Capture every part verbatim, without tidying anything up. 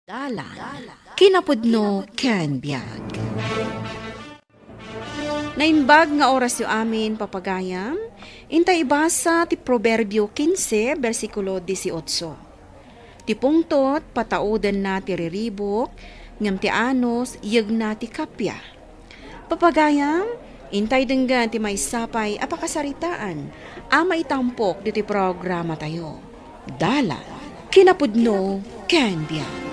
Dalan, kinapudno ken biag. Naimbag nga orasyo amin, papagayam, intay ibasa ti Proverbio kinse, bersikulo dieciocho. Ti pungtot, pataudenna ti riribuk, ngem ti anus, yegna ti kappia. Papagayam, intay denggen ti maysa pay a pakasaritaan a maitampok ditoy programatayo. Dalan, kinapudno, ken biag.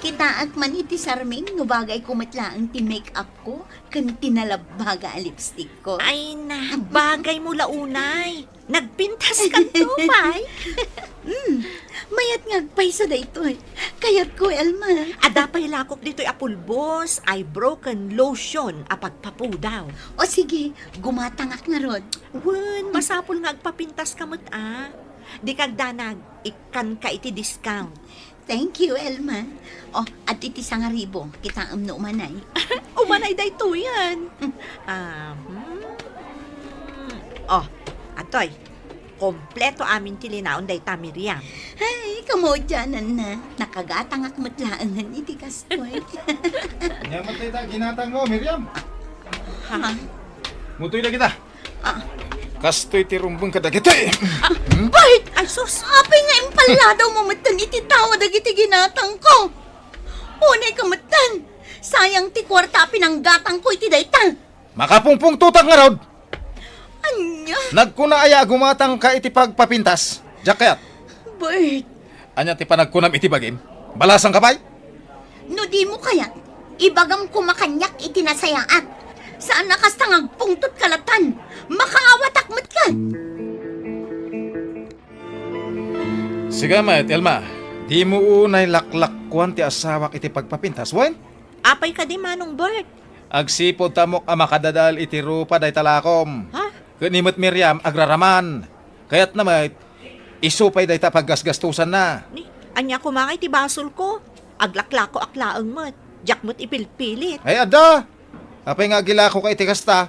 Kitaek man iti sarming no bagayko met laeng ti make-up ko ken ti nalabbaga a lipstick ko. Ay na, bagaymo la unay. Nagpintas kanto, pay. Hmm, mayat nga agpayso daytoy. Kayatko, Elma. Adda pay lakok ditoy a pulbos, eyebrow ken lotion a pagpapudaw. O sige, gumatangak ngarud. Wen, masapul nga agpapintas ka met, a. Dika agdanag, ikkanka iti discount. Thank you, Elma. O, adtoy ti sangaribu. Kitaem no umanay. Umanay daytoyen. Ah, hmm. O, adtoy. Kompleto amin ti linaon dayta, Miriam. Ay, kamaudiananna. Nakagatangak met laengen iti kastoy. Ania met dayta ginatangmo, Miriam? Ha? Mutoy dagita. Ah. Kastoy ti rumbeng kadagitoy. Ah, hmm? Bert! Ay, sus! Apay nga impalladawmo metten iti tawa dagiti ginatangko? Unay ka metten! Sayang ti kuarta a pinanggatangko iti dayta. Makapungpungtotak ngarud! Ania? Nagkuna aya a gumatangka iti pagpapintas? Diak kayat. Bert! Ania ti panagkunam iti bagim? Balasangka pay? No dimo kayat, ibagam koma kaniak iti nasayaat. Saan a kasta nga agpungtotka latan. Makaawatak met ka. Sika met, Elma. Dimo unay laklakkuan ti asawak iti pagpapintas, wen? Apay kadi, Manong Bert? Agsipud ta ammok a makadadael iti rupa dayta lakom. Ha? Ken ni met Miriam agraraman. Kayatna met, isu pay dayta a paggasgastosanna. Ni, ania koma ngay ti basolko? Aglaklakoak laeng met. Diak met ipilpilit. Ay, adda! Apay nga agilakoka iti kasta?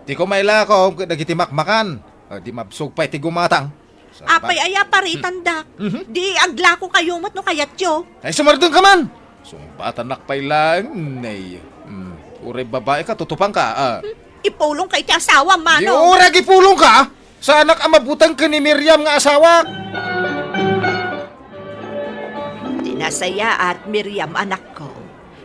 Ti koma a ilakom ket dagiti makmakan. A, di mabsog pay ti gumatang. Apay aya paritandak? Mhm. Di aglakokayo met no kayatyo. Ay, sumardengka man! Sungbatannak pay laeng, nay. Hmm, uray babaika, tutupangka, a. Hmm, ipulongka iti asawam, Manong. Di uray agipulongka! Saanak a mabuteng ken ni Miriam nga asawak! Ti nasayaat, Miriam, anakko,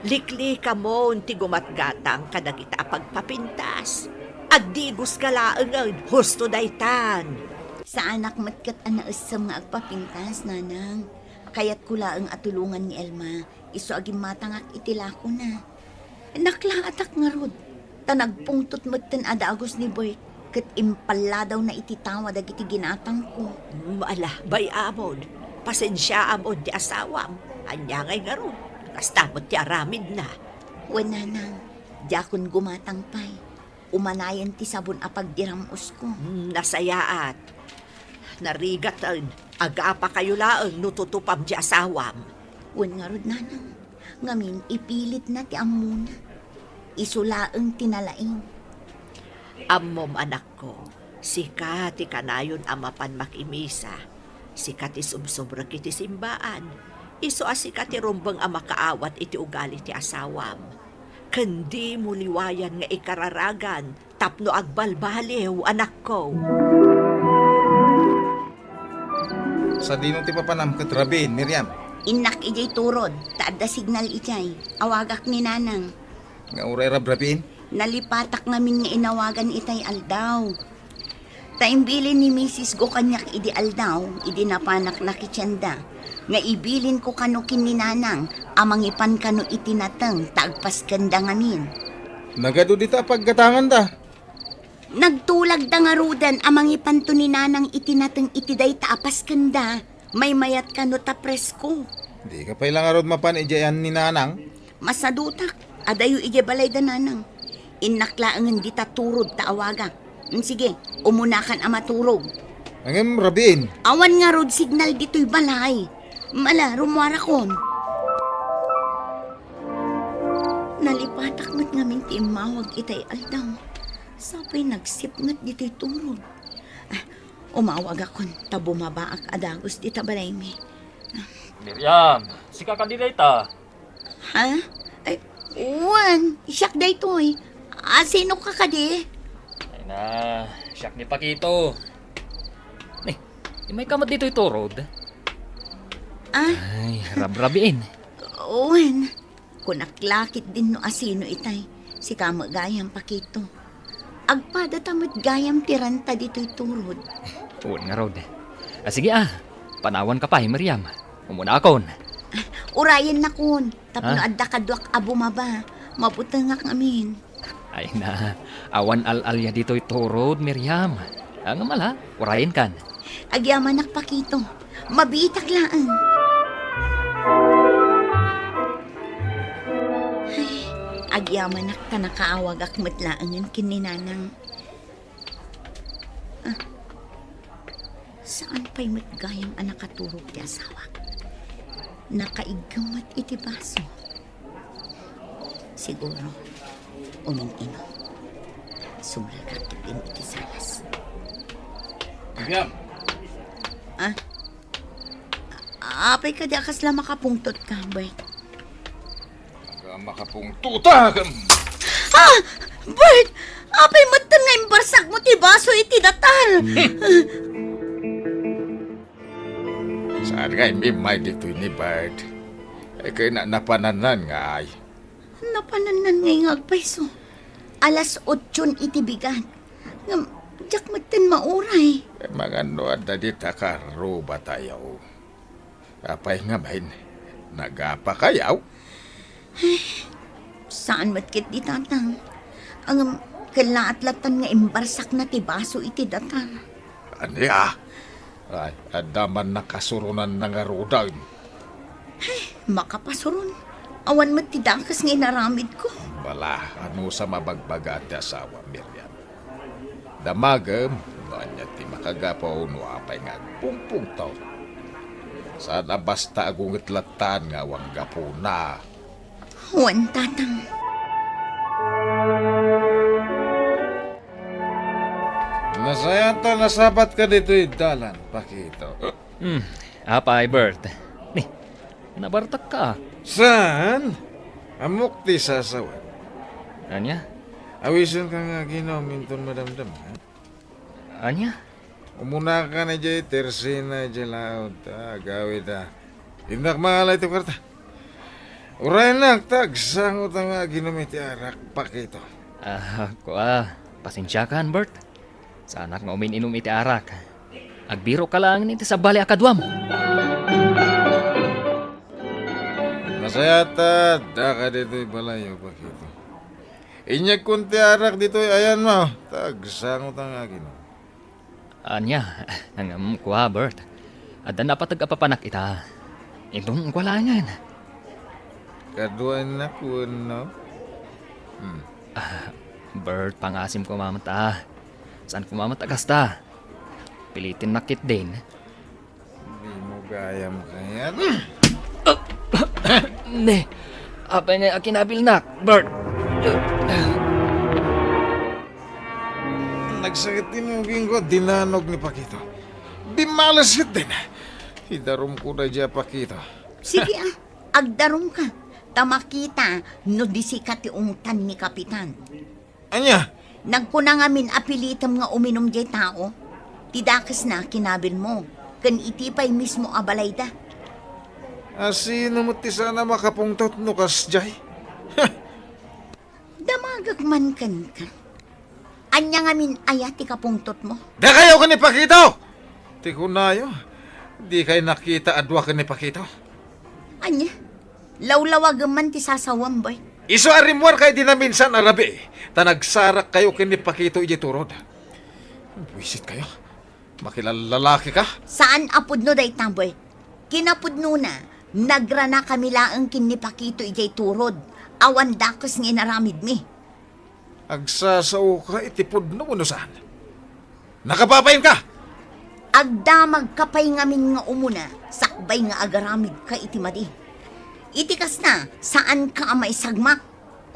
liklikamon ti gumatgatang kadagita a pagpapintas. Agdigoska laengen, husto daytan. Saanak met ket a naessem nga agpapintas, Nanang. Kayatko laeng a tulongan ni Elma, isu a gimmatangak iti lakona. Naklaatak ngarud, ta nagpungtot metten a dagus ni Bert, ket impalladawna iti tawa dagiti ginatangko. Mm, ala, bay-amon, pasensiaamon ti asawam. Ania ngay ngarud, kasta met ti aramidna. Wen, Nanang, diakon gumatang pay. Umanayen ti sabon a pagdiram-osko. Mm, nasayaat. Narigaten, agapakayo laeng no tutupam ti asawam. Wen ngarud, Nanang, ngamin ipilitna ti ammona. Isu laeng ti nalaing. Ammom, anakko, sika ti kanayon a mapan makimisa. Sika ti subsubrek iti simbaan. Isu a sika ti rumbeng a makaawat iti ugali ti asawam. Ken dimo liwayan nga ikararagan tapno agbalbaliw, anakko. Sadino ti papanam ket rabiin, Miriam? Innak idiay turod, ta adda signal idiay. Awagak ni Nanang. Nga uray rabrabiin? Nalipatak ngamin nga inawagan itay aldaw. Ta imbilin ni Misis Go kaniak idi aldaw, idi napanak nakitienda, nga ibilinko kano ken ni Nanang a mangipan kano iti nateng ta agpaskenda ngamin. Nagadu dita a paggatanganda. Nagtulagda ngaruden a mangipanto ni Nanang iti nateng iti dayta a paskenda. Maymayat kano ta presko. Dika pay la ngarud mapan idiay ni Nanang? Masadutak, adayo idiay balayda, Nanang. Innak laengen dita turod ta awagak. Mm, sige, umunakan a maturog. Ngem rabiin. Awan ngarud signal ditoy balay. Mala, rumuarakon. Nalipatak met ngamin ti immawag itay aldaw. Sapay nagsipnget ditoy turod. Ah, umawagakon ta bumabaak a dagus dita balaymi. Ah, Miriam, sika kadi dayta? Ha? Ay, wen, siak daytoy. A, sino ka kadi? Ay na, siak ni Pakito. Ni, imay ka met ditoy turod? Ah? Ay, rabrabiin. Wen, kunak la ketdin no asino itay. Sika met gayam, Pakito. Agpadata met gayam ti renta ditoy turod. Wen ngarud. A, sige a. Panawanka pay, Miriam. Umunaakon. Urayennakon. Tapno Ah? adda kaduak a bumaba. Mabutengak ngamin. Ay na, awan al-alia ditoy turod, Miriam. Ngem ala, urayenkan. Agyamanak, Pakito. Mabiitak laeng. Ay, agyamanak ta nakaawagak met laengen ken ni Nanang. Ah, saan pay met gayam a nakaturog ti asawak? Nakaiggem met iti baso. Siguro, umin-inom. Sumrekak ketdin iti salas. Miriam! Ah? Apay kadi a kasla makapungtot ka, Bert? Aga makapungtotak. Ah! Bert! Apay metten nga imbarsak mo ti baso iti datar? Saan nga immay ditoy ni Bert? Ay, kay na-, napanannan nga ay. Napanannan nga nga agpayso. Alas otson iti bigat. Ngem, diak metten mauray. Ay, mangano adda dita karrubatayo? Apay ngamin, nagapakayaw? Ay, saan met ket di, Tatang. Ngem, kellaat lattan nga imbarsakna ti baso iti datar. Ania? Ay, adda man nakasuronanna ngaruden. Ay, makapasuron. Awan met ti dakes nga inaramidko. Bala, anusam a bagbagaan ti asawa, Miriam? Damagem no ania ti makagapu no apay nga agpungpungtot. Saan a basta agunget lattan nga awan gapuna. Wen, Tatang. Nasayaat ta nasabatka ditoy dalan, Pakito. Hmm, apay, Bert? Ni, nabartakka. Saan? Ammok ti sasawen. Ania? Awisenka nga aginom inton madamdama, ha? Ania? Umunaka na jay tersena jay laud, ta agawid, a. Innak mangala iti kuarta. Uraynak, ta agsangota nga aginom iti arak, Pakito. Ah, kua, pasensiakan, Bert. Saanak nga umin-inom iti arak. Agbirokka laeng iti sabali a kaduam. Nasayaat ta addaka ditoy balayyo, Pakito. Inyegkon ti arak ditoy ayanmo, ta agsangota nga aginom. Ania, ngem kua, Bert. Adda napateg a papanak ita. Inton kua laengen. Kaduanak wenno? Hmm. Ah, Bert, pangasim koma met a. Saan koma met a kasta? Pilitennak ketdin. Dimo gayam kayat. Ne, apay nga akinabilnak, Bert? Nagsakit ti mugingko, dinanog ni Pakito. Bimmales ketdin. Idarumko daydiay a Pakito. Sige a, agdarumka. Ta makita no di sika ti ungtan ni Kapitan. Ania? Nagkuna ngamin a pilitem nga uminum jay tao. Ti dakesna, kinabilmo. Ken iti pay mismo a balayda. A, sino met ti saan a makapungtot no kasjay? Damagek man kenka. Ania ngamin aya ti kapungtotmo? Dakayo ken ni Pakito! Ti kunayo, dikay nakita a dua ken ni Pakito. Ania? Lawlawagem man ti sasawem, Bert. Isu a rimmuarka idi naminsan a rabii, ta nagsarakkayo ken ni Pakito idiay turod. Buisit kayo. Makilallalaki ka? Saan a pudno dayta, Bert. Kinapudnona, nagranakami laeng ken ni Pakito idiay turod. Awan dakes nga inaramidmi. Agsasaoka iti pudno wenno saan? Nakababainka! Agdamagka pay ngamin nga umuna, sakbay nga agaramidka iti madi. Iti kasta, saanka a maisagmak.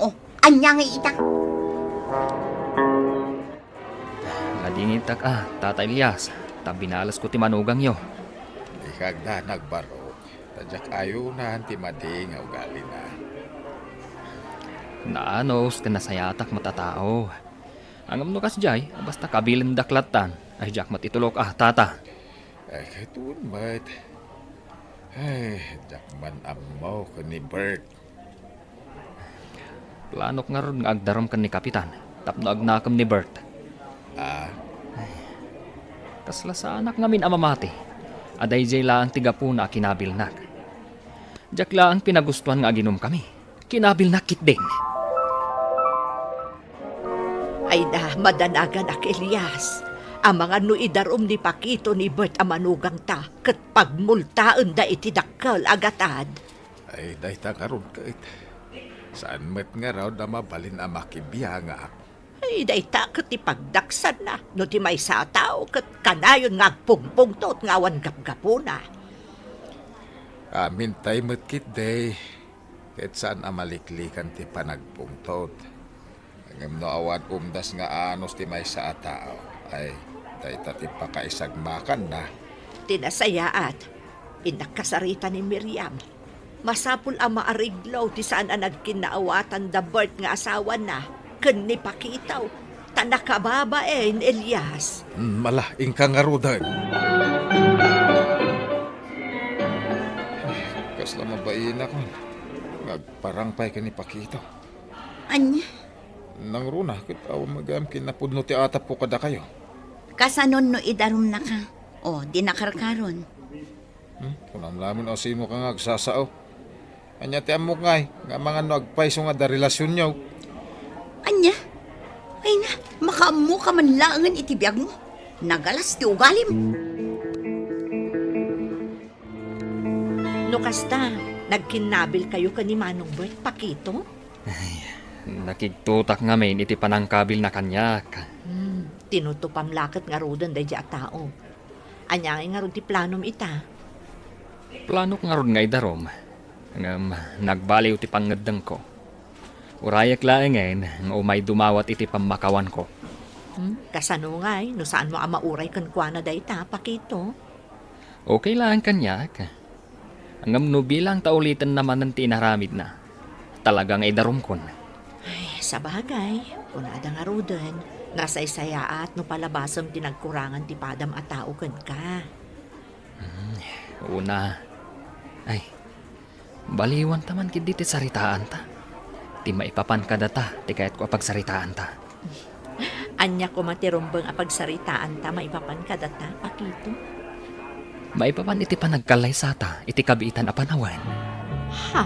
O, ania ngay ita? Nadingitak a, Tata Elias, ta binalesko ti manugangyo. Dika agdanag, barok. Ta diak ayonan ti madi nga ugalina. Naanus ken nasayaatak met a tao. Ngem no kasdiay, basta kabilendak lattan, ay diak met itulok a, tata. Ay, ket wen met. Ay, diak man ammo ken ni Bert. Planok ngarud nga agdarum ken ni Kapitan tapno agnakem ni Bert. Ah? Kasla saanak ngamin a mamati a daydiay laeng ti gapuna a kinabilnak. Diak laeng pinagustuan nga aginumkami. Kinabilnak ketdin. Ay na, madanaganak, Elias. Amangan no idarum ni Paquito ni Bert a manugangta ket pagmultaenda iti dakkel a gatad. Ay, dayta ngarud ket. Saan met ngarud a mabalin a makibiangak? Ay, dayta ket ti pagdaksanna. No ti maysa a tao ket kanayon nga agpungpungtot nga awan gapgapuna. Amintay met ketdi, ket saan a maliklikan ti panagpungtot. Ngem no awan umdas nga anus ti maysa a tao, ay, dayta ti pakaisagmakanna. Ti nasayaat, innak kasarita ni Miriam. Masapul a maariglo ti saan a nagkinnaawatan da Bert nga asawana ken ni Paquito, ta nakababain, Elias. Hmm, ala, inka ngaruden. Kasla mabainak man nga agparang pay ken ni Paquito. Ania? Nangruna, ket awan met gayam kinapudno ti atapko kadakayo. Kasanon no idarumnaka? O, di nakarkaron. Hmm? Kunam lamin a sinoka nga agsasao. Ania ti ammok ngay, nga amangan no agpayso nga adda relasionyo? Ania? Ay na, makaammoka man laengen iti biagmo. Nagalas ti ugalim. No kasta, nagkinnabilkayo ken ni Manong Bert, Paquito? Ay, nakigtotak ngamin iti panangkabilna kaniak. Hmm, tinutupam la ket ngaruden daydiay a tao. Ania ngay ngarud ti planom ita? Planok ngarud nga idarum, ngem nagbaliw ti pangngeddengko. Urayek laengen nga umay dumawat iti pammakawanko. Hmm, kasano ngay no saanmo a mauray kenkuana dayta, Paquito? Okay laeng kaniak. Ngem no bilang ta ulitenna manen ti inaramidna, talaga nga idarumkon. Ay, sabagay, kunada ngaruden, nasaysayaat no palabasem ti nagkurangan ti padam a tao kenka. Hmm, una. Ay, baliwanta man ketdi ti saritaanta. Ti maipapan kadata ti kayatko a pagsaritaanta. Ania koma ti rumbeng a pagsaritaanta maipapan kadata, Paquito? Maipapan iti panagkallaysata iti kabiitan a panawen. Ha?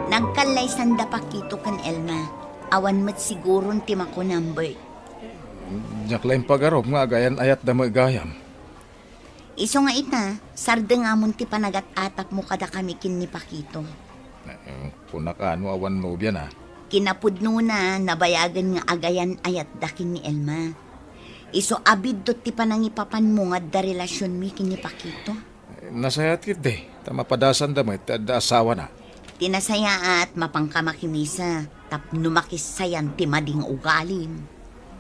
Nagkallaysan da Paquito ken Elma. Awan met siguron ti makunam, Bert. Diak la impagarup nga agayan-ayatda met gayam. Isu nga ita, sardeng amon ti panagat-atapmo kadakami ken ni Paquito. Eh, kunak a no awan nobiana. Kinapudnona, nabayagen nga agayan-ayatda ken ni Elma. Isu a biddut ti panangipapanmo nga adda relasionmi ken ni Paquito. Nasayaat ketdi, ta mapadasanda met ti adda asawana. Ti nasayaat, mapanka makimisa, tapno makisayan ti madi nga ugalim.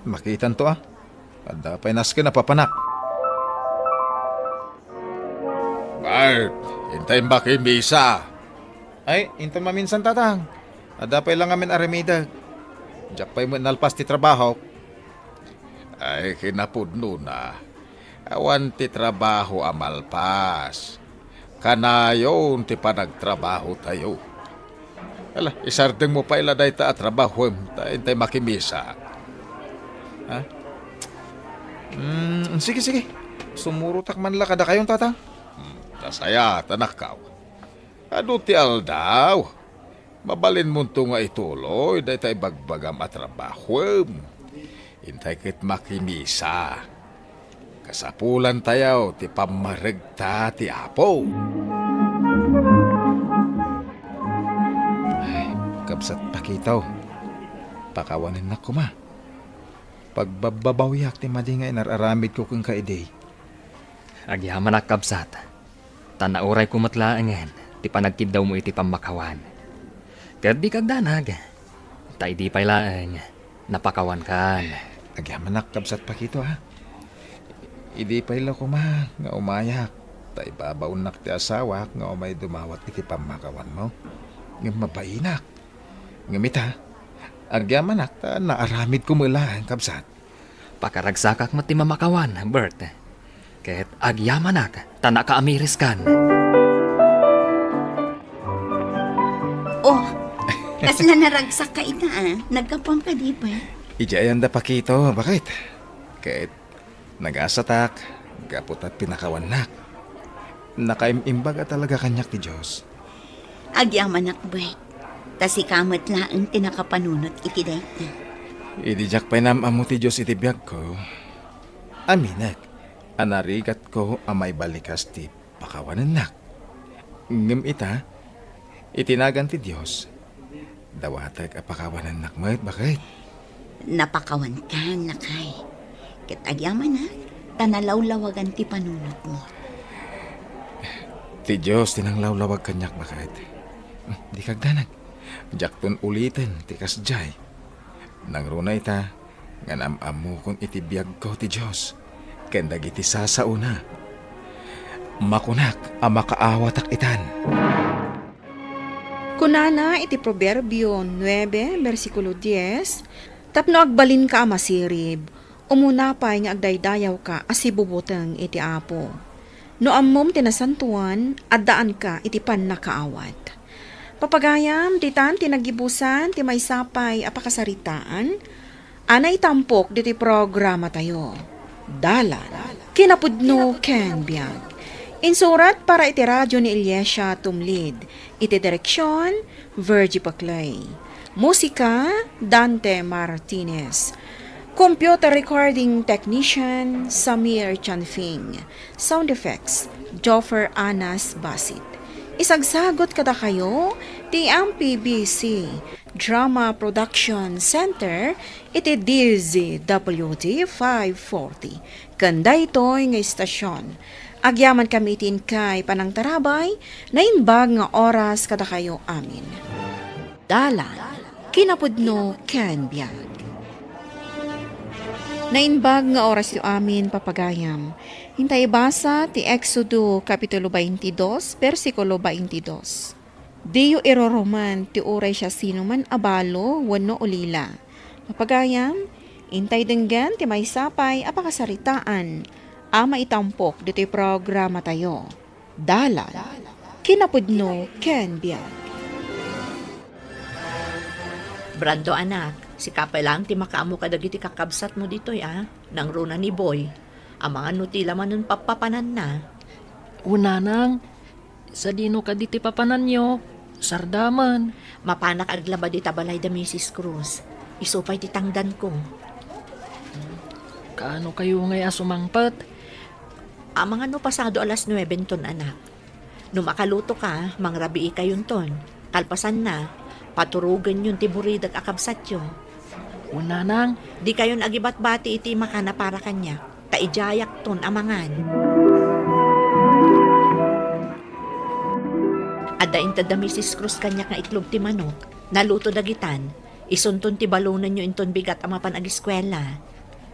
Makitanto a. Adda pay nasken a papanak. Bart, intay makimisa. Ay, inton maminsan, Tatang. Adda pay la ngamin aramidek. Diak pay met nalpas ti trabahok. Ay, kinapudnona, awan ti trabaho a malpas. Kanayon ti panagtrabahotayo. Ala, isardengmo pay la dayta a trabahoem, ta intay makimisa. Ha? Mm, sige, sige. Sumurotak man la kadakayon, Tatang. Hmm, ta sayaat, anakko. Adu ti aldaw. Mabalinmonto nga ituloy dayta ibagbagam a trabahoem. Intay ket makimisa. Kasapulantayo ti pammaregta ti Apo. Ay, kabsat Paquito, pakawanennak koma. Pagbabbabawiak ti madi nga inar-aramidko kenka idi. Agyamanak, kabsat. Ta naurayko met laengen. ti panagkiddawmo iti pammakawan. Ket dika agdanag, ta idi pay laeng, napakawankan. Agyamanak, Kabsat Pakito, ha? Idi pay la koma nga umayak, ta ibabaonnak ti asawak nga umay dumawat iti pammakawanmo. Ngem mabainak. Ngem ita, agyamanak ta naaramidko met laeng, Kabsat. Pakaragsakak met ti mamakawan, Bert. Ket agyamanak ta nakaamiriskan. Oh, kasla naragsak ka ita, ah. Naggapuam kadi, Bert? Idiay ayan da Pakito, baket? Ket nagasatak, gapu ta pinakawannak. Nakaim-imbag a talaga kaniak ti Dios. Agyamanak, Bert. Ta sika met laeng ti nakapanunot iti dayta. Idi diak pay naam-ammo ti Dios iti biagko, aminek a narigatko a maibalikas ti pakawanennak. Ngem ita, iti nagan ti Dios, dawatek a pakawanennak met, baket? Napakawankan, lakay. Ket agyamanak, ta nalawlawagan ti panunotmo. Ti Dios ti nanglawlawag kaniak, baket. Dika agdanag. Diakton uliten ti kasdiay. Nangruna ita nga naam-ammokon iti biagko ti Dios ken dagiti sasaona. Makunak a makaawatak itan. Kunana iti Proverbio nuebe, bersikulo dies, "Tapno agbalinka a masirib, umuna pay nga agdaydayawka a sibubuteng iti Apo. No ammom ti nasantoan, addaanka iti pannakaawat." Papagayam, ditan ti naggibusan ti maysa pay a pakasaritaan a naitampok ditoy programatayo, Dalan, Kinapudno ken Biag. Insurat para iti radio ni Iliesia Tumlid. Iti direksion, Virgie Paclay. Musika, Dante Martinez. Computer recording technician, Samir Chanfing. Sound effects, Joffer Anas Basit. Isagsagot kadakayo ti M P B C Drama Production Center iti D Z W T five forty. Ken daytoy nga istasyon, agyamankami iti inkay panangtarabay, naimbag nga oras kadakayo amin. Dalan, Kinapudno ken Biag. Naimbag nga orasyo amin, papagayam. Inta ibasa ti Exodo, Kapitulo twenty-two, bersikulo twenty-two. Diyo iruruman ti uray siasinoman a balo wenno ulila. Papagayam, intay denggen ti maysa pay a pakasaritaan a maitampok ditoy programatayo. Dalan, Kinapudno ken Biag. Brando, anak, sika pay laeng ti makaammo kadagiti kakabsatmo ditoy, a? Nangruna ni Boy. Amangan no ti la manen pappapananna. O, nanang, sadino kadi ti papananyo? Sardamen. Mapanak aglaba dita balay da Misis Cruz. Isu pay ti tangdanko. Kaano kayo ngay a sumangpet? Amangan no pasado alas nuebe ton, anak. No makalutoka, mangrabiikayon ton. Kalpasanna, paturogenyon ti buridak a kabsatyo. O, nanang. Dikayon agibatbati iti makana para kaniak, ta idiayakton a mangan. Adda inted da Misis Cruz kaniak nga itlog ti manok. Naluto dagitan. Isunton ti balonenyo inton bigat a mapan agiskuela.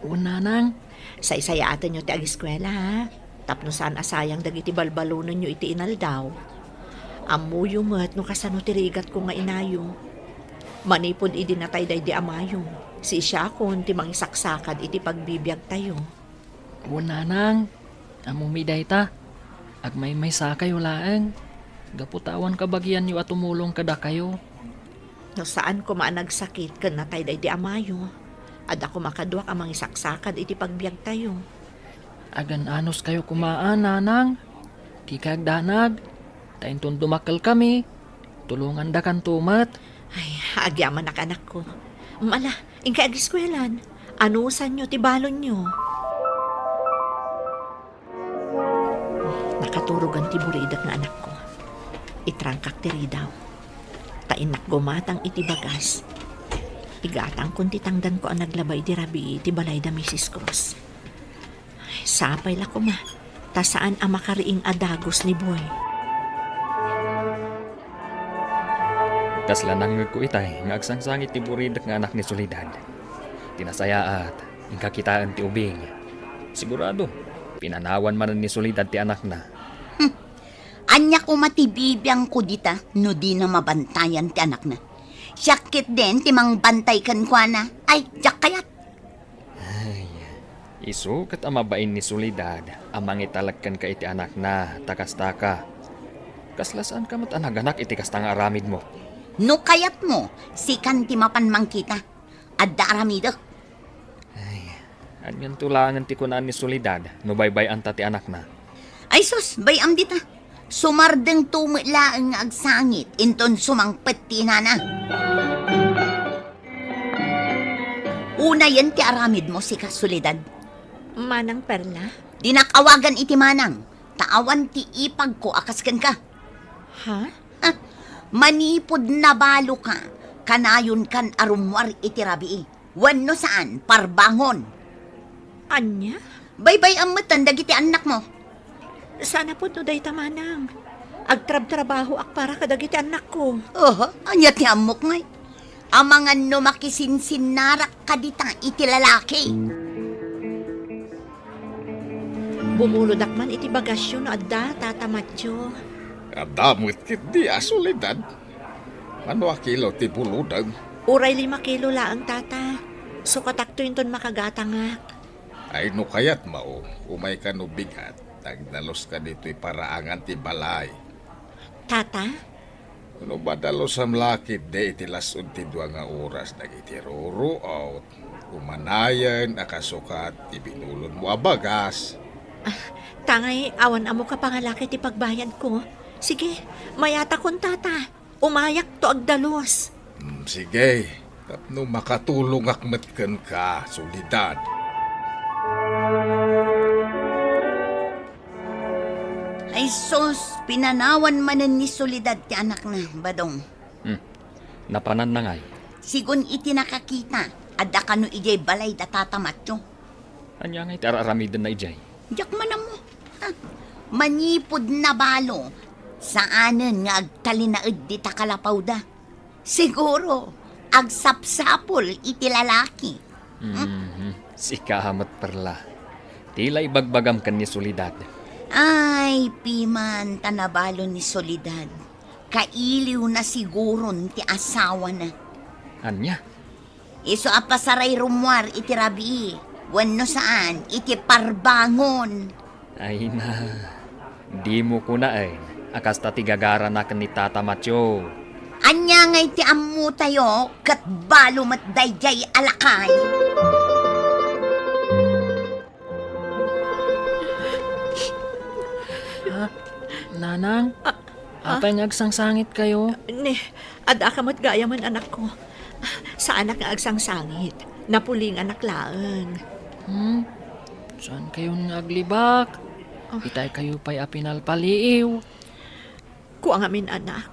O, nanang. Saysayaatenyo ti agiskuela, ha? Tapno saan a sayang dagiti balbalonenyo iti inaldaw. Ammoyo met no kasano ti rigatko nga inayo. Manipud idi natay daydi amayo, siisiakon ti mangisaksakad iti pagbibiagtayo. O, nanang, ammomi dayta. Agmaymaysakayo laeng. Gapu ta awan kabagianyo a tumulong kadakayo. No saan koma a nagsakit ken natay daydi amayo, adda koma kaduak a mangisaksakad iti pagbiagtayo. Agan-anoskayo koma a, nanang. Dika agdanag, ta inton dumakkelkami, tulongandakanto met. Ay, agyamanak, anakko. Mala, inkay agiskuelan. Anusanyo ti balonyo. Nakaturogan ti buridak nga anakko. Itrangkak ti ridaw. Ta innak gumatang iti bagas. Igatangkon ti tangdanko a naglaba iti rabii iti balay da Misis Cruz. Ay, sapay la koma, ta saan a makariing a dagus ni Boy. Kasla nangngegko itay nga agsangsangit ti buridek nga anak ni Soledad. Ti nasayaat, inka kitaen ti ubing. Sigurado, pinanawan manen ni Soledad ti anakna. Hmm. Ania koma ti bibiangko dita no dina mabantayan ti anakna? Siak ketdin ti mangbantay kenkuana. Ay, diak kayat. Ay, isu ket a mabain ni Soledad a mangitalek kenka iti anakna, ta kastaka. Kasla saanka met a naganak iti kasta nga aramidmo. No kayatmo, sikan ti mapan mangkita. Adda aramidek. Ay, anianto laengen ti kunaan ni Soledad no baybay-anta ti anakna? Ay sus, bay-am dita. Sumardengto met laeng nga agsangit inton sumangpet ti inana. Unayen ti aramidmo, sika, Soledad. Manang Perla? Dinak awagan iti manang, ta awan ti ipagko a kas kenka. Ha? Ah, manipud nabaloka, kanayonkan a rummuar iti rabii. Wenno saan, parbangon. Ania? Baybay-am metten dagiti annakmo. Saan a pudno dayta, manang. Agtrabtrabahoak para kadagiti annakko. Oho, ania ti ammok ngay? Amangan no makisinsinnarak kadita iti lalaki. Bumulodak man iti bagasyo no adda, Tata Matyo. Adda met ketdi a Soledad. Mano a kilo ti bulodem? Uray lima kilo laeng, Tata. Sukatakto inton makagatangak. Ay, no kayatmo, umayka no bigat, ta agdaluska ditoy paraangan ti balay. Tata? No madalosam la ketdi iti las-ud ti dua nga oras dagiti ruruot, umanayen a kasukat ti binulonmo a bagas. Ah, tangay awan ammok a pangalaki ti pagbayadko. Sige, mayatakon, Tata. Umayakto agdalus. Hmm, sige, tapno makatulongak met kenka, Soledad. Ay sus, pinanawan manen ni Soledad ti anakna, Badong. Hmm. Napananna ngay? Sigun iti nakakita, adda kano idiay balay da Tata Matyo. Ania ngay ti ar-aramidenna idiay? Diak man ammo. Ha? Manipud nabalo, saanen nga agtalinaed dita kalapawda. Siguro, agsapsapul iti lalaki. Mhm. Sika met, Perla. Ti la ibagbagam ken ni Soledad. Ay, piman ta nabalo ni Soledad. Kailiwna siguron ti asawana. Ania? Isu a pasaray rummuar iti rabii, wenno saan, iti parbangon. Ay na, dimo kunaen a kasta ti gagarana ken ni Tata Matyo. Ania ngay ti ammotayo ket balo met daydiay a lakay? Ah, Nanang, ah, apay nga agsangsangitkayo? Ni, adda ka met gayamen, anakko. Saanak nga agsangsangit. Napulinganak laeng. Hmm? Saankayon nga aglibak? Ah. Itaykayo pay a pinalpaliiw. Kua ngamin, anak.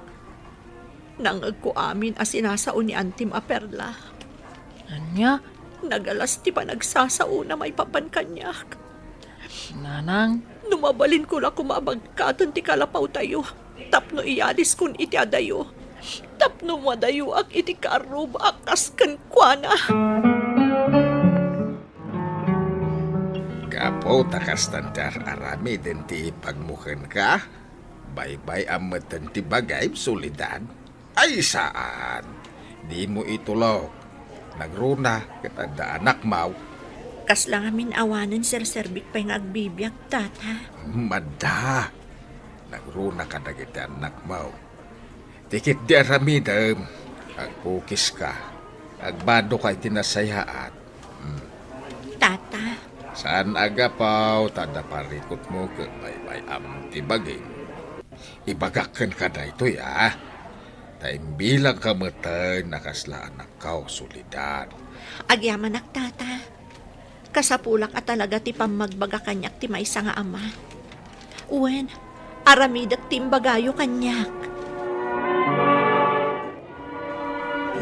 Nangngegko amin a sinasao ni antim a Perla. Ania? Nagalas ti panagsasaona maipapan kaniak. Nanang? No mabalinkon la koma a bagkaten ti kalapawtayo, tapno iyaliskon iti adayo, tapno madayoak iti karrub a kas kenkuana. Gapu ta kastan ti ar-aramiden ti ipagmo kenka, baybay-am metten ti bagim, Soledad. Ay, saan. Dimo itulok. Nagruna ket adda anakmaw. Kasla ngamin awanen serserbik pay nga agbibiag, Tata. Madda. Nagruna kadagiti annakmaw. Ti ketdi aramidem, agpukiska. Agbadoka iti nasayaat. Hmm. Tata. Saan a gapu ta adda parikutmo ket baybay-am ti bagim. Ibagak kenka daytoy, a. Ta imbilangka metten a kasla anakko, Soledad. Agyamanak, Tata. Kasapulak a talaga ti pammagbaga kaniak ti maysa nga ama. Wen, aramidek ti imbagayo kaniak.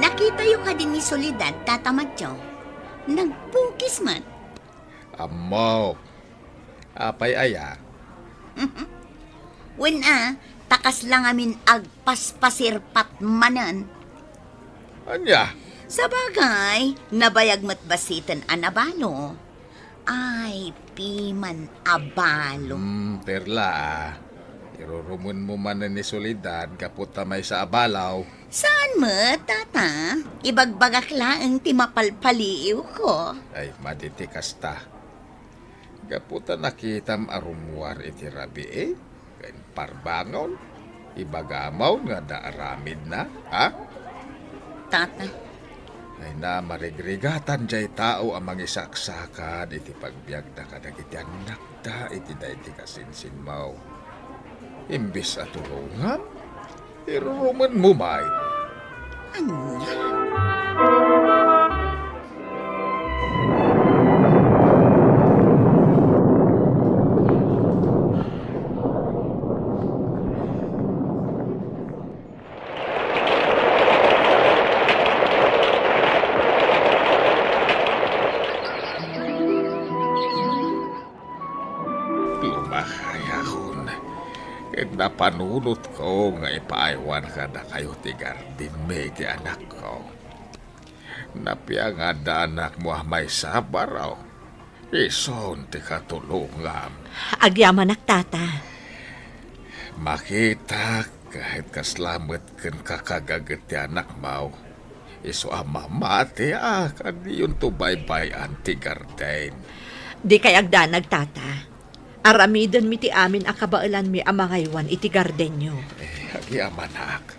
Nakitayo kadi ni Soledad, Tata Matyo? Nagpukis met. Ammok. Apay aya? Wen a, ta kasla ngamin agpaspasirpat manen. Ania? Sabagay, nabayag met basiten a nabalo. Ay, piman a balo. Hmm, Perla, ah. Irurumenmo manen ni Soledad gapu ta maysa a balaw. Saan met, Tata? Ibagbagak laeng ti mapalpaliiwko. Ay, madi ti kasta. Gapu ta nakitam a rummuar iti rabii ken parbangon, ibagam nga adda aramidna, ha? Tata. Ay, namarigrigatan jay tao a mangisaksakad iti pagbiagda kadagiti annakda iti daydi kasinsinmo. Imbes a tulongam, irurumenmo met. Ania? Lumakayakon ket napanunotko nga ipaaywan kadakayo ti gardenmi ti anakko. Napiangad da anakmo a maysa a baro. Isun ti katulongam. Agyamanak, Tata. Makitak ket kasla met ken kakagaget ti anakmo. Isu a mamatiak a diyonto baybay-an ti garden. Dikay agdanag, Tata. Aramidenmi ti amin a kabaelanmi a mangaywan iti gardenyo. Eh, agyamanak.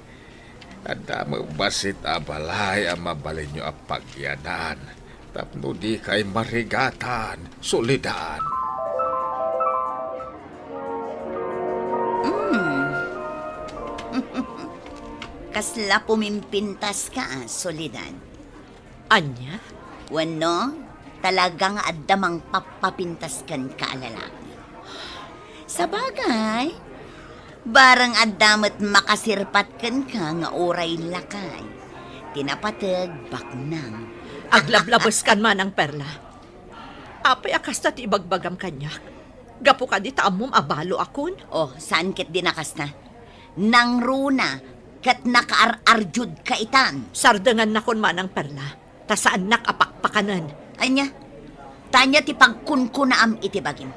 Adda met bassit a balay a mabalinyo a pagyanan tapno dikay marigatan, Soledad. Mm. Kasla pumimpintaska, Soledad. Ania? Wenno, talaga nga adda mangpappapintas kenka a lalaki. Sabagay, bareng adda met makasirpat kenka nga uray lakay. Ti napateg, baknang. Aglablabeskan, Manang Perla. Apay a kasta ti ibagbagam kaniak? Gapu kadi ta ammom a balo akon? Oh, saan ketdi a kasta? Nangruna ket nakaar-arjudka itan. Sardengannakon, Manang Perla, ta saannak a pakpakanen. Ania? Ania ti pagkunkunaam iti bagim?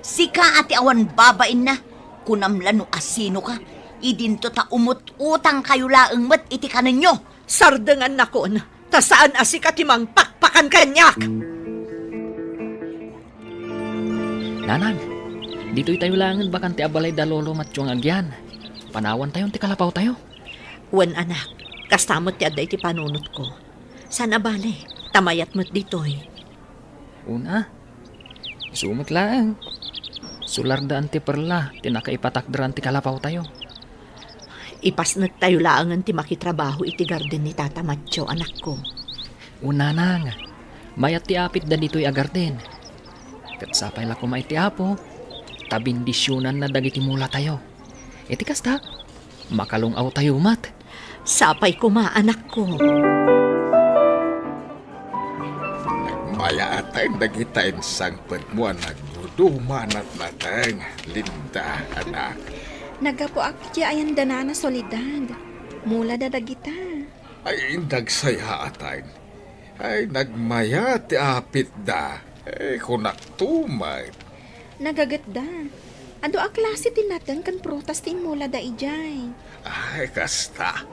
Sika a ti awan babainna, kunam la no asinoka, idinto ta umut-utangkayo laeng met iti kanenyo. Sardengannakon, ta saan a sika ti mangpakpakan kaniak. Nanang, ditoy tayo laengen bakante a balay da Lolo Matio nga agyan. Panawantayon ti kalapawtayo. Wen, anak, kasta met ti adda iti panunotko. Saan a bale, ta mayat met ditoy. Una, isu met laeng. Sulardaan ti Perla ti nakaipatakderan ti kalapawtayo. Ipasnektayo laengen ti makitrabaho iti garden ni Tata Matio, anakko. Wen, nanang, mayat ti apitda ditoy a garden. Ket sapay la koma iti Apo, ta bendisionanna dagiti mulatayo. Iti kasta, makalung-awtayo met. Sapay koma, anakko. Nagmayaten dagita insangpetmo a nagduduman a nateng, Linda, anak. Naggapuak iti ayan da Nana Soledad. Mulada dagita. Ay, nagsayaat. Ay, nagmayat ti apitda. Eh, kunak tumet. Nagagetda. Adu a klase ti nateng ken prutas ti immulada idiay. Ay, kasta.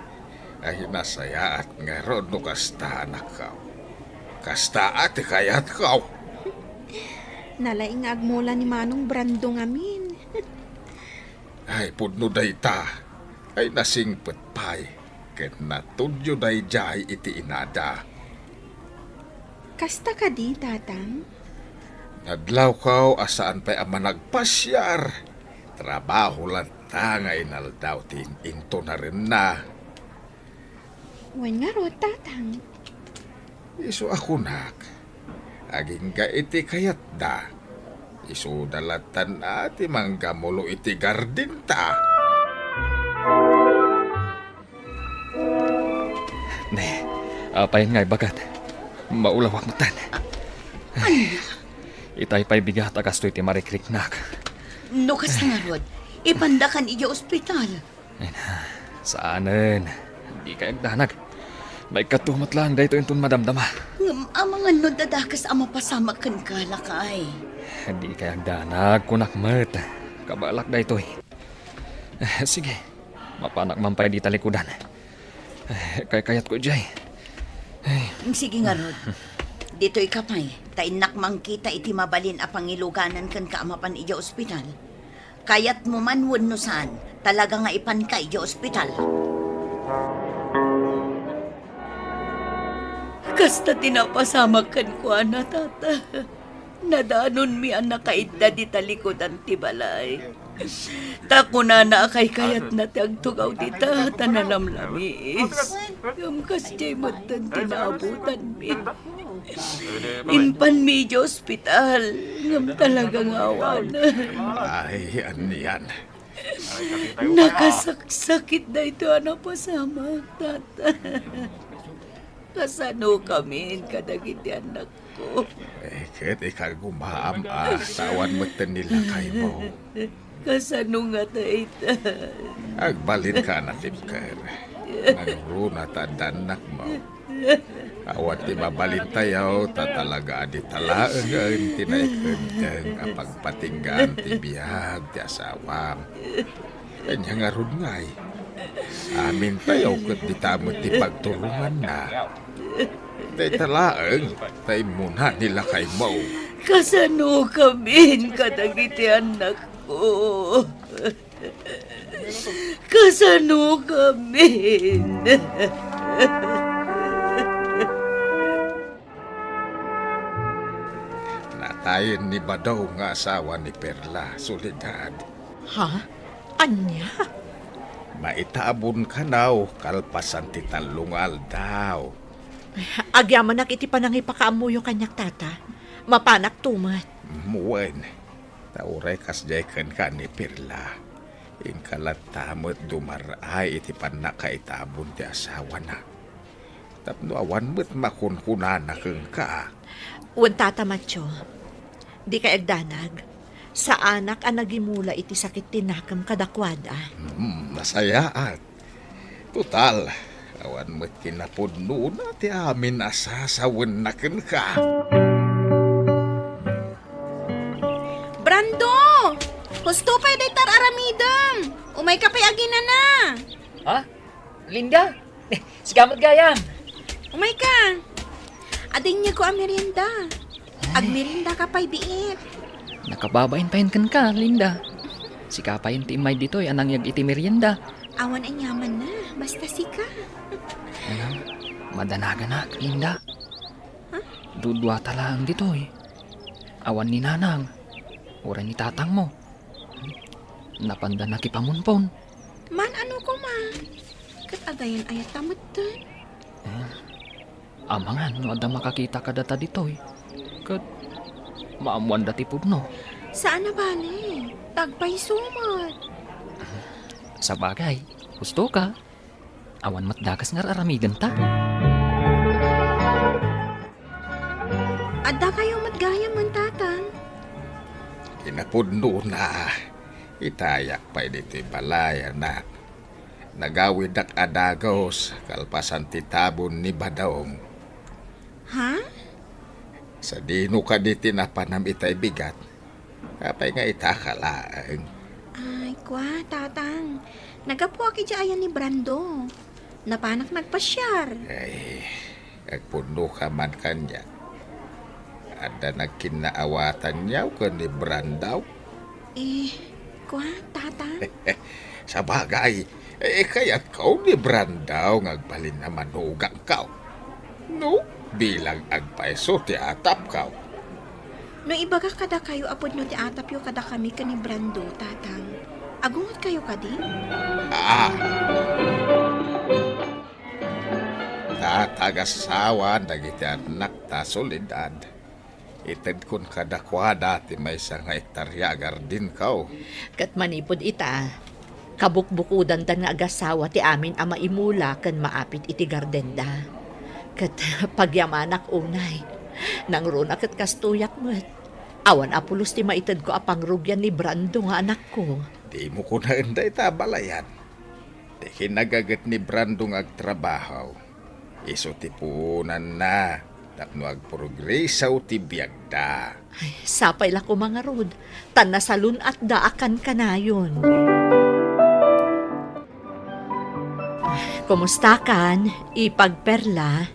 Ay, nasayaat ngarud no kasta, anakko. Kasta a ti kayatko. Nalaing nga agmula ni Manong Brando ngamin. Ay, pudno dayta. Ay, nasingpet pay. Ket natudyo daydiay iti inada. Kasta kadi, Tatang? Nadlawko a saan pay a managpasiar. Trabaho latta nga inaldaw ti in-, intunarenna. Wen ngarud, Tatang. Isu a kunak, agingga iti kayatda. Isuda lattan a ti manggamulo iti gardenta. Ne, apayen nga ibagat? Maulawak metten. Ania? Itay pay bigat a kastoy ti marikriknak. No kasta ngarud, ipandakan idiay ospital. Ay na, saanen. Dikay agdanag. Maikkato met laeng daytoy inton madamdama. Ngem amangan no dadakas a mapasamak kenka, lakay. Dikay agdanag, kunak met. Kabaelak daytoy. Eh, sige, mapanak man pay di talikudan. Eh, kaykayatko idiay. Ay. Sige ngarud. Ditoyka pay, ta innak mangkita iti mabalin a pangiluganan kenka a mapan idiay ospital. Kayatmo man wenno saan, talaga nga ipanka idiay ospital. Kasta ti napasamak kenkuana, Tata. Nadanonmi a nakaidda dita likudan ti balay. Ta kunana a kaykayatna ti agtugaw dita ta nalamlamiis. Ngem kasdiay metten ti naabutanmi. Impanmi idiay ospital, ngem talaga nga awanen. Ay, anian. Nakasaksakit daytoy a napasamak, Tata. Kasanokamin kadagiti annakko? Eh, ket ikagumaam a ta awan metten ni lakaymo. Kasano nga dayta? Agbalinka a natibker. Nangruna ta adda annakmo. Awan ti mabalintayo, ta talaga a dita laengen ti naikeddeng a pagpatinggaan ti biag ti asawam. Ania ngarud ngay? Amintayo ket dita met ti pagturonganna. Dayta laeng, ta immuna ni lakaymo. Kasanokamin kadagiti annakko? Kasanokamin? Natayen ni Badong nga asawa ni Perla, Soledad. Ha? Ania? Maitabon kanaw kalpasan ti tallo nga aldaw. Agyamanak iti panangipakaammoyo kaniak, Tata. Mapanakto met. Wen, ta uray kasdiay kenka ni Perla, inka latta met dumar-ay iti pannakaitabon ti asawana. Tapno awan met makunkunana kenka. Wen, Tata Matio, dikay agdanag. Saanak a nagimula iti sakit ti nakem kadakuada. Hmm, nasayaat. Total, awan met kinapudnona ti amin a sasawenna kenka. Brando! Husto pay dayta ar-aramidem! Umayka pay aginana! Ha? Linda? Sika met gayam. Umayka. Adda inyegko a merienda. Ay. Agmeriendaka pay biit. Nakababain payen kenka, Linda. Sika payen ti immay ditoy a nangyeg iti merienda. Awan aniamanna, basta sika. Anam, madanaganak, Linda. Ha? Duduata laeng ditoy. Awan ni nanang, uray ni tatangmo. Napanda nakipamunpon. Maan-ano koma? Ket agayan-ayatta metten. Eh, amangan no adda makakita kadata ditoy. Ket maammoanda ti pudno. Saan a bale. Tagpayso met. Sabagay, husto ka. Awan met dakes nga ar-aramidenta. Addakayo met gayam, Tatang. Kinapudnona, itayak pay ditoy balay, anak. Nagawidak a dagus kalpasan ti tabon ni Badong. Ha? Sadino kadi ti napanam itay bigat? Apay nga itaka laeng? Ay, kua, Tatang. Naggapuak idiay ayan ni Brando. Napanak nagpasiar. Ay, agpudno ka man kaniak. Adda nagkinnaawatanyo ken ni Brando? Eh, kua, Tatang? Sabagay, eh, kayatko ni Brando nga agbalin a manugangko. No, bilang agpayso ti atapko. No ibagak kadakayo a pudno ti atapyo kadakami ken ni Brando, Tatang, agungetkayo kadi? Ah! Ta, tagassawan dagiti annakta, Soledad. Itedkon kadakuada ti maysa nga ektaria a gardenko. Ket manipud ita, kabukbukodantan nga agassawa ti amin a maimula ken maapit iti gardenda. Ket pagyamanak unay, nangruna ket kastoyak met. Awan a pulos ti maitedko a pangrugian ni Brando nga anakko. Dimo kunaen dayta a balayan. Ti kinagaget ni Brando nga agtrabaho, Isu ti puonanna tapno agprogreso ti biagda. Ay, sapay la koma ngarud, ta nasalun-atda a kankanayon. Kumustakan, Ipag Perla?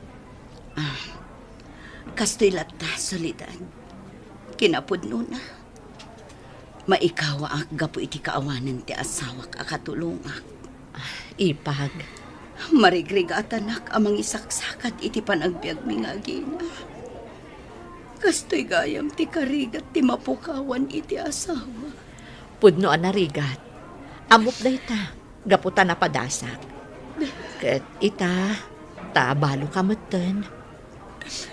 Ah, kastoy latta, Soledad. Kinapudnona, maikawaak gapu iti kaawanan ti asawak a katulongak. Ipag. Marigrigatanak a mangisaksakat iti panagbiagmi nga agina. Kastoy gayam ti karigat ti mapukawan iti asawa. Pudno a narigat. Ammok dayta, gapu ta napadasak. Ket ita, ta balo ka metten.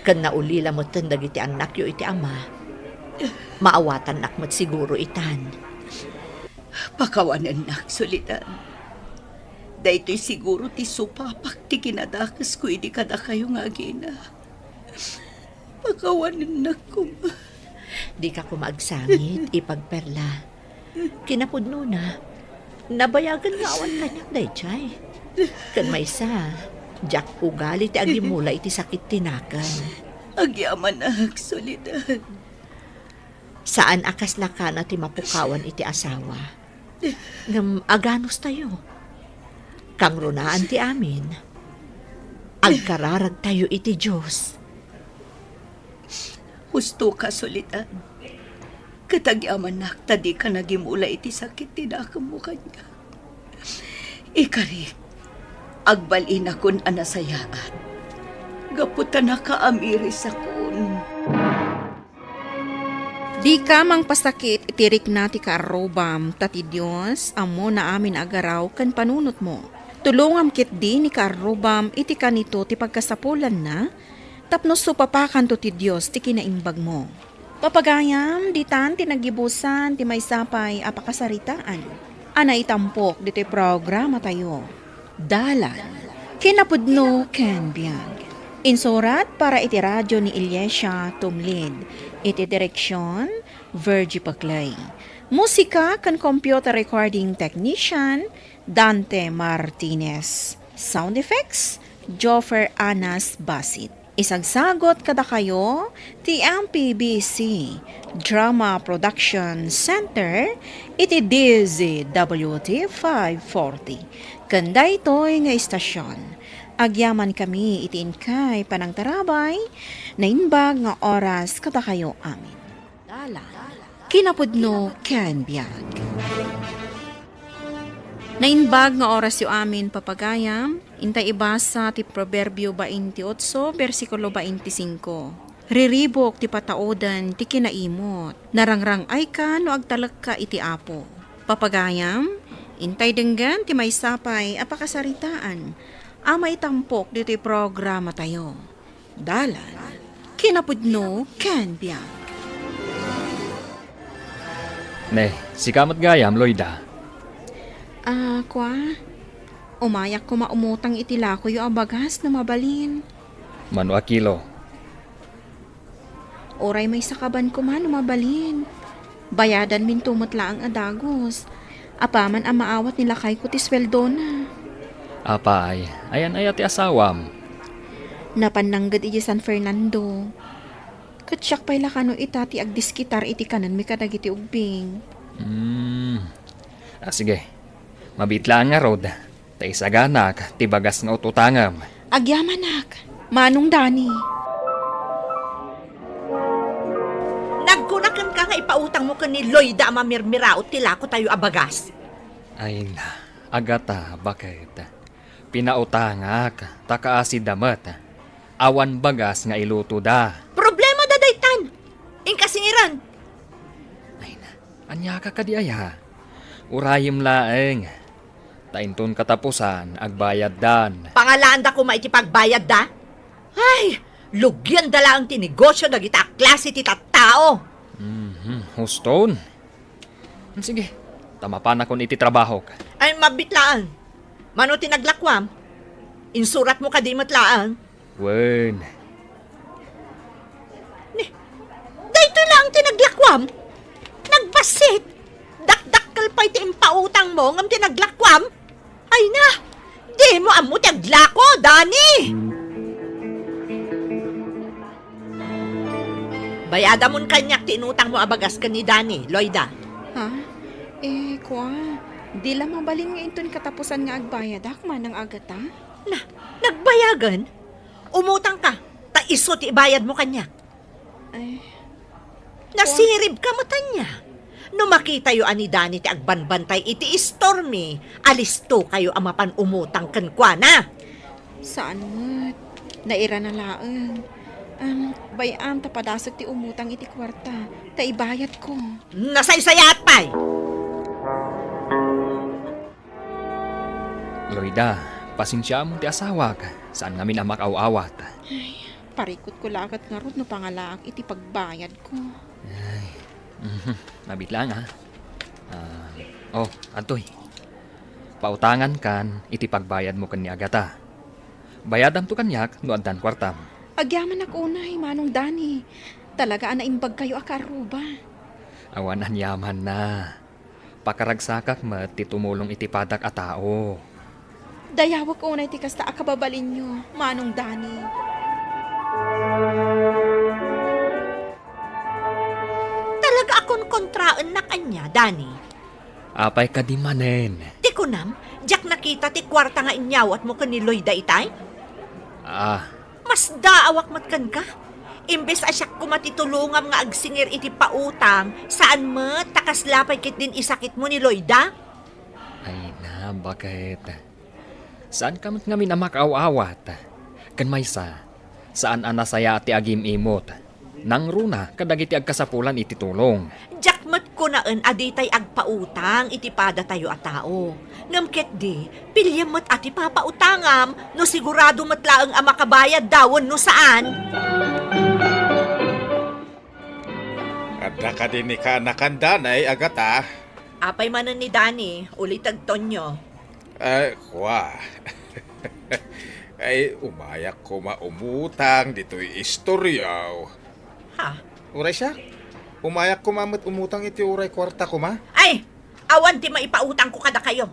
Ken naulila metten dagiti annakyo iti ama. Maawatannak met siguro itan. Pakawanennak, Soledad. Daytoy siguro ti supapak ti kinadakesko idi kadakayo nga agina. Pakawanennak koma. Dika koma agsangit, Ipag Perla. Kinapudnona, nabayagen nga awan kaniak daydiay. Ken maysa, diak ugali ti agimula iti sakit ti nakem. Agyamanak, Soledad. Saan a kasla kana ti mapukawan iti asawa. Ngem aganos tayo. Kangrunaan ti amin. Agkararag tayo iti Dios. Husto ka, Soledad. Ket agyamanak ta dika nagimula iti sakit ti nakemmo kaniak. Ikarik, agbalinakon a nasayaat. Gapu ta nakaamirisakon. Dika mangpasakit iti rikna ti kaarrubam, ta ti Dios, ammona amin a agaraw ken panunotmo. Tulongam ketdi ni kaarrubam iti kanito ti pagkasapulanna, tapno supapakanto ti Dios ti kinaimbagmo. Papagayam, ditan ti naggibusan ti maysa pay a pakasaritaan a naitampok ditoy programatayo. Dalan, kinapudno ken biag. Insurat para iti radio ni Iliesia Tumlid, iti direksyon, Virgie Paclay. Musika ken computer recording technician, Dante Martinez. Sound effects, Joffer Anas Basit. Isagsagot kadakayo ti M P B C Drama Production Center iti D Z W T five forty. Ken daytoy nga istasyon, agyamankami iti inkay panangtarabay, naimbag nga oras kadakayo amin. Dalan, kinapudno ken biag. Naimbag nga orasyo amin, papagayam, intay ibasa ti Proverbio baintiotso, bersikulo baintisingko. Riribuk ti patauden ti kinaimot. Narangrang-ayka no agtalekka iti Apo. Papagayam, intay denggen ti maysa pay a pakasaritaan a maitampok ditoy programatayo. Dalan, kinapudno ken biag. Ne, sika met gayam, Loida? Ah, kua, umayak koma umutang iti lakoyo a bagas no mabalin. Mano a kilo? Uray maysa kaban koma no mabalin. Bayadanminto met laeng a dagus. Apaman a maawat ni lakayko ti sueldona. Apay, ayan aya ti asawam? Napan nangged idiay San Fernando. Ket siak pay la kano ita ti agdiskitar iti kanenmi kadagiti ubbing. Hmm. Ah, sige. Mabiit laeng ngarud. Ta isaganak ti bagas nga ut-utangem. Agyamanak, Manong Dani. Nagkuna kenka nga ipautangmo ken ni Loida a mamirmiraot ti lakotayo a bagas. Ay na, Agata, baket? Pinautangak, ta kaasidda met. Awan bagas nga ilutoda. Problemada daytan! Inka singiran! Ay na, ania ka kadi aya? Urayem laeng. Ta inton katapusan, agbayaddan. Pangalaanda koma iti pagbayadda? Ay, lugianda laeng ti negosio dagita a klase ti tattao. Mhm, huston. Sige, ta mapanakon iti trabahok. Ay, mabiit laeng. Mano ti naglakuam? Insuratmo kadi met laeng? Wen. Ni, daytoy laeng ti naglakuam? Nagbassit! Dakdakkel pay ti impautangmo ngem ti naglakuam? Ay na, dimo ammo ti aglako, Dani! Bayadamon kaniak ti inutangmo a bagas ken ni Danny, Loida. Ha? Eh, kua, di la mabalin nga inton katapusan nga agbayadak, Manang Agata? Na, nagbayagen? Umutang ka, ta isu ti ibayadmo kaniak. Ay. Nasirib ka met ania. No makitayo a ni Danny ti agbanbantay iti istormi, alisto kayo a mapan umutang kenkuana. Saan met. Nairana laeng. Am, bay-am ta padasek ti umutang iti kuarta, ta ibayadko. Nasaysayaat pay! Loida, pasensiaam ti asawak. Saan ngamin a makaaw-awat. Ay, parikutko la ket ngarud no pangalaak iti pagbayadko. Ay, mhm, mabiit laeng, a. Ah, oh, adtoy. Pautangankan iti pagbayadmo ken ni Agata. Bayadamto kaniak no addan kuartam. Agyamanak unay, Manong Danny. Talaga a naimbagkayo a kaarruba. Awan aniamanna. Pakaragsakak met ti tumulong iti padak a tao. Dayawek unay ti kasta a kababalinyo, Manong Danny. Talaga a konkontraennak ania, Danny? Apay kadi manen? Ti kunam, diak nakita ti kuarta nga inyawatmo ken ni Loida itay? Ah, Masdaawak met kenka. Imbes a siak koma ti tulongam nga agsingir iti pautang, saan met ta kasla pay ketdin isakitmo ni Loida? Ay na, baket. Saanka met ngamin a makaaw-awat. Ken maysa, saan a nasayaat ti agim-imot. Nangruna kadagiti agkasapulan iti tulong. Diak met kunaen a ditay agpautang iti padatayo a tao. Ngem ketdi, piliem met a ti papautangam no sigurado met laeng a makabayadda wenno saan. Adda kadi ni kaanakan, Danay, Agata? Apay manen ni Danny, ulitek Tonyo? Ay, kua. Ay, umayak koma umutang ditoy istoryaw. Ha? Uray siak, umayak koma met umutang iti uray kuarta koma. Ay, awan ti maipautangko kadakayo.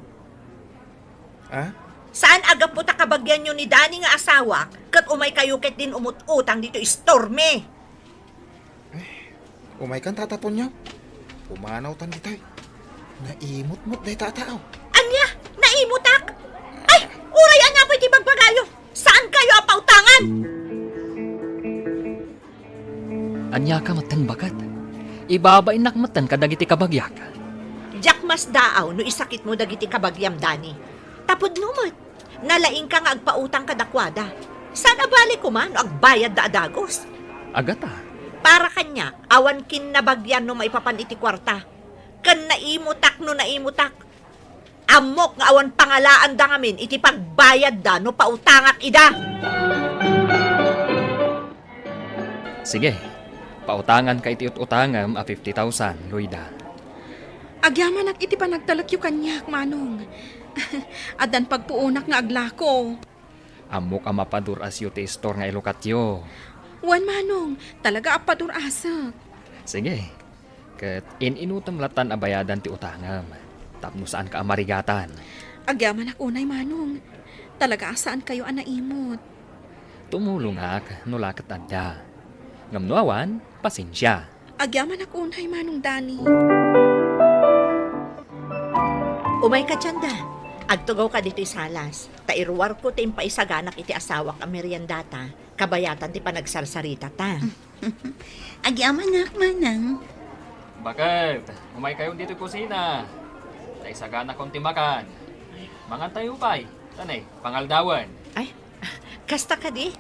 Ha? Saan a gapu ta kabagianyo ni Danny nga asawak, ket umaykayo ketdin umut-utang ditoy istormi. Ay, umaykan, Tata Tonyo. Pumanawtan ditoy. Naimot met dayta a tao. Ania? Naimutak? Ay, uray ania pay ti bagbagayo? Saankayo a pautangan? Aniaka metten, baket? Ibabainnak metten kadagiti kabagiak. Diak masdaaw no isakitmo dagiti kabagiam, Danny. Tapudno met, nalaingka nga agpautang kadakuada. Saan a bale koma no agbayadda a dagus? Agata. Para kaniak, awan kinnabagian no maipapan iti kuarta. Ken naimutak no naimutak. Ammok nga awan pangalaanda ngamin iti pagbayadda no pautangak ida. Sige, pautanganka iti ut-utangem a fifty thousand, Loida. Agyamanak iti panagtalekyo kaniak, Manong. Addan pagpuonak nga aglako. Ammok a mapadur-asyo ti istor nga ilukatyo. Wen, Manong, talaga a padur-asek. Sige, ket in-inutem latan a bayadan ti utangem, tapno saanka a marigatan. Agyamanak unay, Manong. Talaga a saankayo a naimot. Tumulongak no la ket adda. Ngem no awan, pasensia. Agyamanak unay, Manong Danny. Umayka, Tienda. Agtugawka ditoy salas, ta iruarko ti impaisaganak iti asawak a meriendata, kabayatan ti panagsarsaritata. Agyamanak, Manang. Baket, umaykayon ditoy kusina. Ta isaganakon ti makan. Mangantayo pay. Tanay, pangaldawen. Ay, kasta kadi?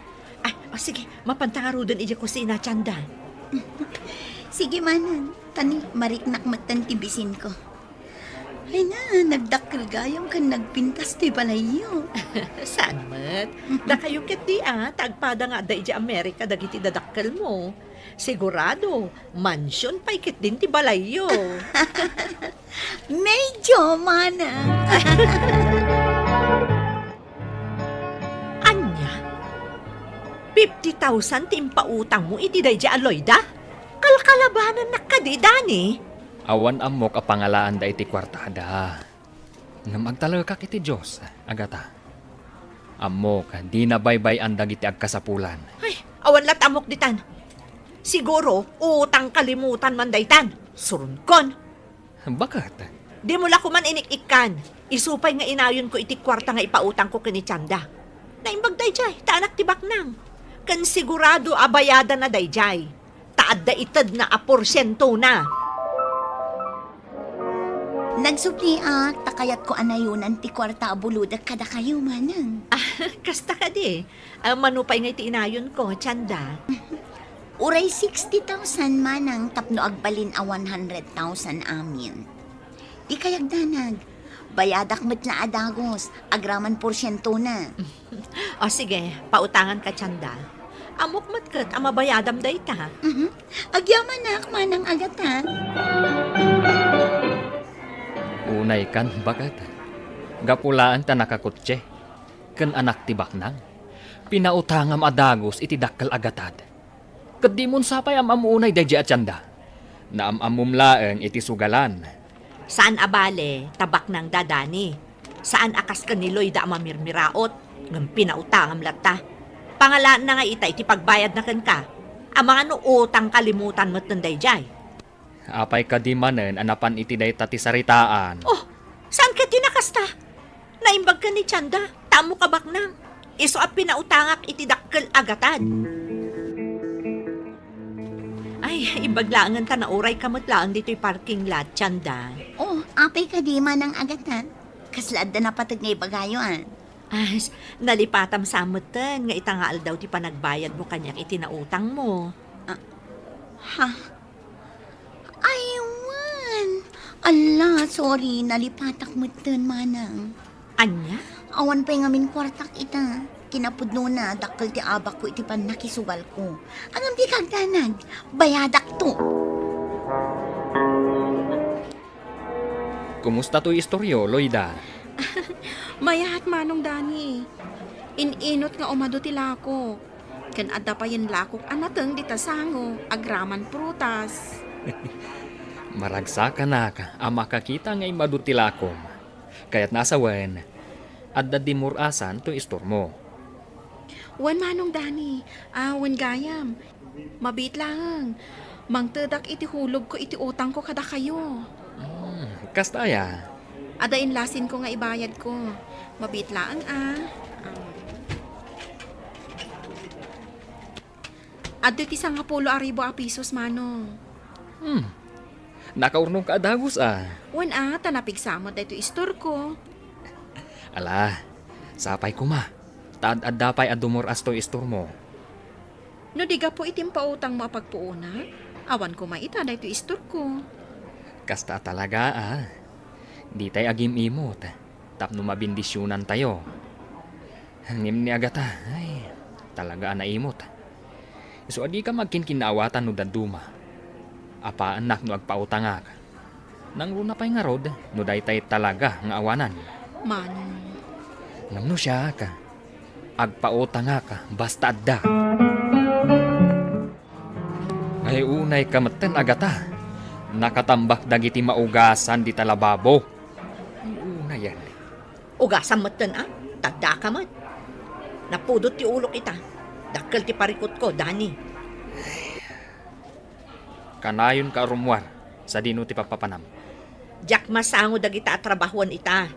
Ay, o sige, mapanta ngaruden idiay kusina, Tienda. Sige, Manang. Tani, mariknak metten ti bisinko. Ay na, nagdakkel gayam ken nagpintas ti balayyo. Saan met? Dakayo ketdi a, ta agpada nga adda idiay Amerika dagiti dadakkelmo. Sigurado, mansion pay ketdin ti balayyo. Medyo, Manang. Ania? Fifty thousand ti impautangmo iti daydiay a Loida? Kalkalabanannak kadi, Danny? Awan ammok a pangalaanda iti kuartada. Ngem agtalekak iti Dios, Agata. Ammok, dina baybay-an dagiti agkasapulan. Ay, awan la't ammok ditan. Siguro, utang kalimutan man daytan. Surunkon. Baket? Dimo la koman inik-ikkan. Isu pay nga inayonko iti kuarta nga ipautangko ken ni Tianda. Naimbag daydiay, ta anak ti baknang. Ken sigurado a bayadanna daydiay. Ta adda itedna a porsientona. Nagsubliak, ta kayatko a nayonan ti kuarta a bulodek kadakayo, manang. Ah, kasta kadi. Ah, mano pay nga iti inayonko, Tianda? Uray sixty thousand, manang, tapno agbalin a one hundred thousand amin. Di kayagdanag. Bayadak met la a dagus, agraman porsientona. O sige, pautangan ka, Tianda. Ammok met ket a mabayadam dayta. Mhm. Agyamanak, manang Agata. Unay kan, baket. Gapu laeng ta nakakutse ken anak ti baknang, pinautangam a dagus iti dakkel a gatad. Ket dimon sa pay am-ammo unay daydiay a Tianda. Naam-ammom laeng iti sugalan. Saan a bale, ta baknangda, Dani. Saan a kas ken ni Loida a mamirmiraot, ngem pinautangam latta. Pangalaanna nga ita iti pagbayadna kenka. Amangan no utang kalimutan metten daydiay. Apay kadi manen a napan iti dayta ti saritaan? Oh, saan ket ti nakasta? Naimbag ken ni Tianda, ta ammok a baknang. Isu a pinautangak iti dakkel a gatad. Ay, imbag laengen ta naurayka met laeng ditoy parking lot, Tianda. Oh, apay kadi, manang Agata? Kasla adda napateg nga ibagayo, a? Ah, s-, nalipatam sa metten nga ita nga aldaw ti panagbayadmo kaniak iti nautangmo. Ah, ha? Ay, wen. Ala, sorry, nalipatak metten, manang. Ania? Awan pay ngamin kuartak ita. Kinapudnona, dakkel ti abakko iti pannakisugalko. Ngem di kagdanag, bayadakto. Kumusta toy istoryo, Loida? Mayat, Manong Dani. In-inut nga umadu ti lakok. Ken adda payen lakok a nateng dita sango, agraman prutas. Maragsakanak a makakita nga immadu ti lakom. Kayatna a sawen, adda dimur-asan toy istormo. Wen, Manong Dani, a, wen gayam. Mabiit laeng. Mangtedak iti hulogko iti utangko kadakayo. Hmm, kasta aya? Adda inlasinko nga ibayadko. Mabiit laeng, a. Adtoy ti sangapulo a ribu a pisos, Manong. Hmm. Nakaurnongka a dagus, a. Wen, a, ta napigsa met daytoy istorko. Ala, sapay koma. Ta ad-adda pay a dumur-as toy istormo. No di gapu iti impautangmo a pagpuonak, awan koma ita daytoy istorko. Kasta a talaga, a. Ditay agim-imot tapno mabendisionantayo. Ngem ni Agata, ay, talaga a naimot. Isu a dika agkinkinnaawatan no dadduma. Apaannak no agpautangak. Nangruna pay ngarud no daytay talaga nga awanan. Manong. Ngem no siak, agpautangak basta adda. Ay, unayka metten, Agata. Nakatambak dagiti maugasan dita lababo. Ay, unayen. Ugasam metten, a? Ta addaka met. Napudot ti ulok ita. Dakkel ti parikutko, Dani. Kanayonka a rummuar, sadino ti papapanam? Diak masango dagita a trabahoen ita.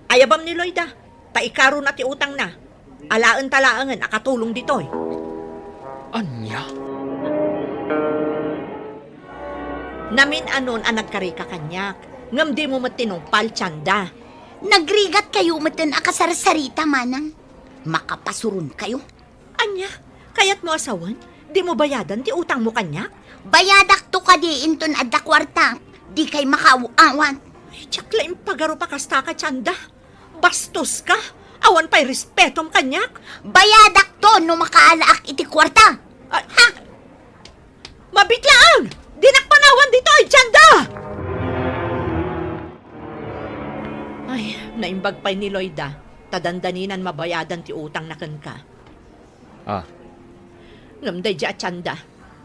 Ayabam ni Loida, ta ikaruna ti utangna. Alaenta laengen a katulong ditoy. Ania? Namin-anon a nagkarika kaniak, ngem dimo met tinungpal, Tianda. Nagrigatkayo metten a kasarsarita, manang. Makapasuronkayo. Ania? Kayatmo a sawen, dimo bayadan ti utangmo kaniak? Bayadakto kadi inton adda kuarta. Dikay makaaw-awan. Ay, diak la impagarup a kastaka, Tianda. Bastoska. Awan pay respetom kaniak. Bayadakto no makaalaak iti kuarta. Ay, ha? Mabiit laeng! Dinak panawan ditoy, Tianda! Ay, naimbag pay ni Loida, ta dandaninan mabayadan ti utangna kenka. Ah. Ngem daydiay a Tianda,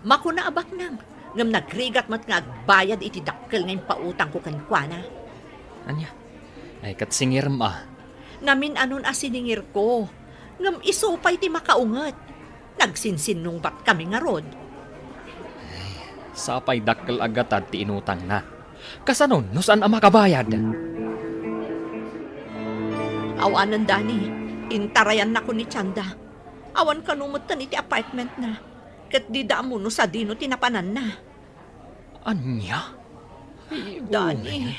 makuna a baknang, ngem nagrigat met nga agbayad iti dakkel nga impautangko kenkuana. Ania? Ay, ket singirem a. Namin-anon a siningirko, ngem isu pay ti makaunget. Nagsinsinnungbatkami ngarud. Sapay dakkel a gatad ti inutangna. Kasano no saan a makabayad? Awanen, Dani. Intarayannako ni Chanda. Awan kano metten iti apartmentna. Ket dida ammo no sadino ti napananna. Ania? Ay, Dani.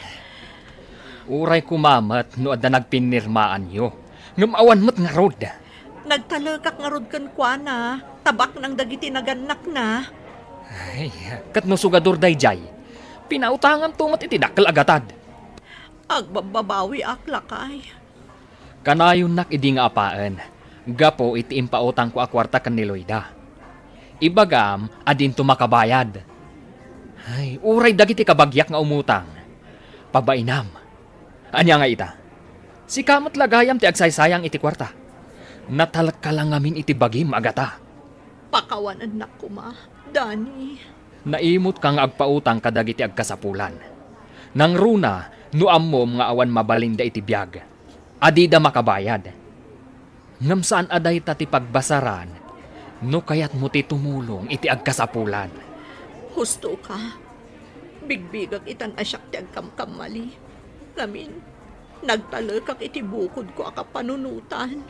Uray koma met no adda nagpinnirmaanyo. Ngem awan met ngarud. Nagtalekak ngarud kenkuana, ta baknang dagiti nagannakna. Ay, ket no sugador daydiay, pinautanganto met iti dakkel a gatad. Agbabbabawiak, lakay. Kanayonnak idi nga apaen, gapu iti impautangko a kuarta ken ni Loida. Ibagam a dinto makabayad. Ay, uray dagiti kabagiak nga umutang. Pabainam. Ania nga ita? Sika met la gayam ti agsaysayang iti kuarta. Natalekka la ngamin iti bagim a gata. Pakawanennak koma, Dani. Naimutka nga agpautang kadagiti agkasapulan. Nangruna no ammom nga awan mabalinda iti biag, a dida makabayad. Ngem saan a dayta ti pagbasaran no kayatmo ti tumulong iti agkasapulan. Husto ka. Bigbigak itan a siak ti agkamkamali. Ngamin, nagtalekak iti bukodko a kapanunotan.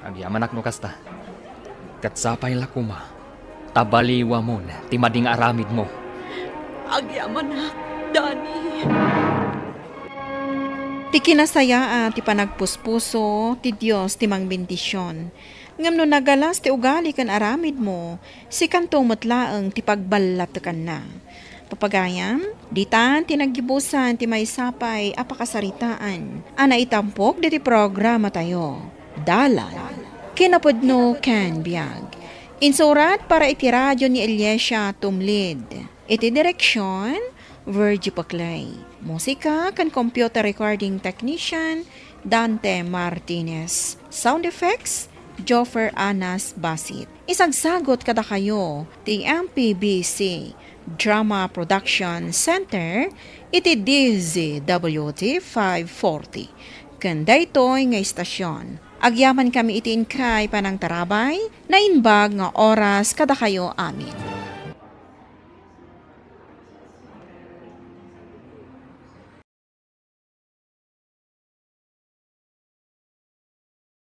Agyamanak no kasta. Ket sapay la koma ta baliwamon ti madi nga aramidmo. Agyamanak, Dani. Ti kinasayaat ti panagpuspuso, ti Dios ti mangbendision. Ngem no nagalas ti ugali ken aramidmo, sikanto met laeng ti pagballatekanna. Papagayam, ditan ti naggibusan ti maysa pay a pakasaritaan a naitampok diti programatayo, Dalan, Kinapudno ken Biag. Insurat para iti radio ni Iglesia Tumlid. Iti direksion, Virgie Paclay. Musika ken computer recording technician, Dante Martinez. Sound effects, Joffer Anas Basit. Isagsagot kadakayo ti M P B C Drama Production Center iti D Z W T five forty. Ken daytoy nga istasyon, agyamankami iti inkay panangtarabay, naimbag nga oras kadakayo amin.